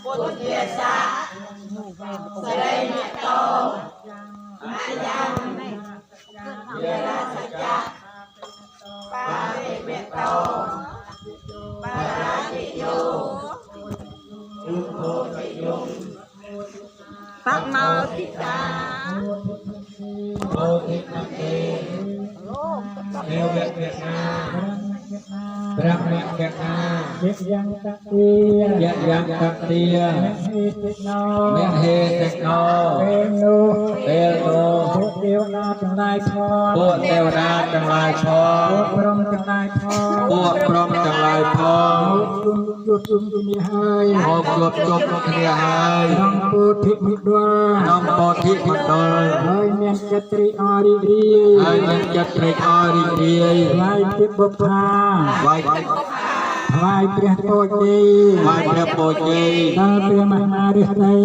ពុទ្ធាសៈសិរីមតោអយ៉ាងវិរសច្ចៈបារិមេតោបារាជយោបមោទិតា โพธิมเตเทวะเวนาพระมะเวนา យយ៉ាងតតិ ยะยังตักเตีย មេតិណោ เมเฮเตโน ពេលនោះ เตโน ពួកទេវតាទាំងឡាយផង พวกเทวดาทั้งหลายพอ ពួកព្រហ្មទាំងឡាយផង พวกพรหมทั้งหลายพอ មកជុំជួបជុំគ្នាហើយ พบรวบจบเคลียหาย ក្នុងពោធិមណ្ឌល น้องโพธิมณฑล ហើយមានចិត្តត្រេកអររីករាយ ให้มันจะเตรกอรีกรีย ថ្វាយទេពបុប្ផា ไหว้ ថ្វាយព្រះពោជ័យ ไหว้พระโพธิ ដល់ព្រះមហារាជដី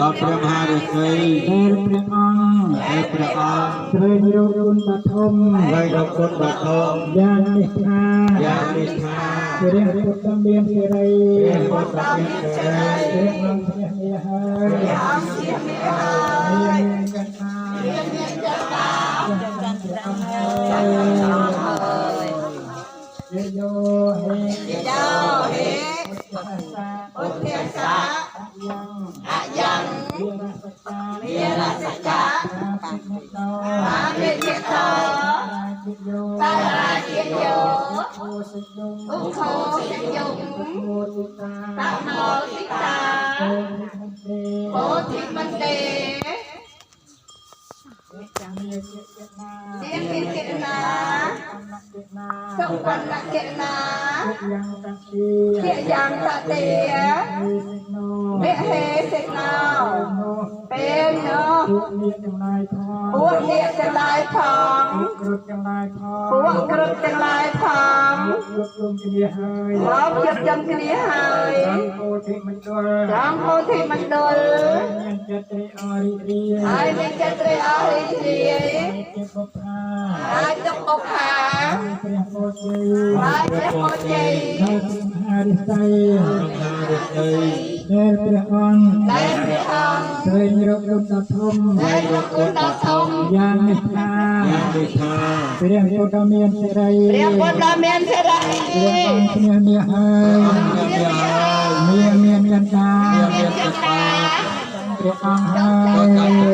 ដល់ព្រះមហាឫសី ដែលព្រះអង្គ และพระองค์ ស្វែងរកគុណបឋម ไว้รับคนบัดทอง យ៉ាងនេះថា ยานิชา ព្រះពុទ្ធមានសិរី ព្រះពុទ្ធមានសិរី ព្រះអង្គព្រះមាហើយ អង្គជាមេហើយ មានកតា មានកតា ព្រះអង្គហើយយយោហេ យោហេ ពុទ្ធ ពុទ្ធាសៈ យ៉ាង អយ៉ាង វិរសច្ច វិរសច្ចៈ បាមិតោ បាមិយតោ យោ បារាជយោ โอสิยง ឧខោសិយង โมติตา តមោទិតា โอทิมันเต ពោធិមន្ទេ มีเจตนา ជាគិកិណា เจตนา សុវណ្ណកិណា ยังตังตี ជាយ៉ាងតតិ มีสิโน មហេសិណោ โน ពេលនោះ ពួកនេះទាំងឡាយផង ពួកអ្នកទាំងឡាយផង ពួកគ្រុឌទាំងឡាយផង ពួកគ្រុឌទាំងឡាយផង ពួកជុំគ្នាហើយ មកជិតចំគ្នាហើយ ក្នុងពោធិមណ្ឌល ត្រង់ពោធិមណ្ឌល មានចិត្តត្រេកអររីករាយ ហើយមានចិត្តត្រេកអររីករាយ ជាបុព្ផា ហើយទុកបុប្ផា ព្រះពោធិ ហើយព្រះពោជ័យ ដល់ព្រះមហារិស័យ មហាឫសី ដែលព្រះអង្គ ដែលព្រះអង្គ ស្វែងរកគុណដ៏ធំ ដែលរកគុណដ៏ធំ យ៉ាងនេះថា យានិชา ព្រះពុទ្ធមានសិរី ព្រះពុទ្ធមានសិរី ព្រះអង្គឈ្នះមាសហើយ ព្រះហើយ មានមានមានតា មានសត្តា ព្រះអង្គហើយ ក៏កាត់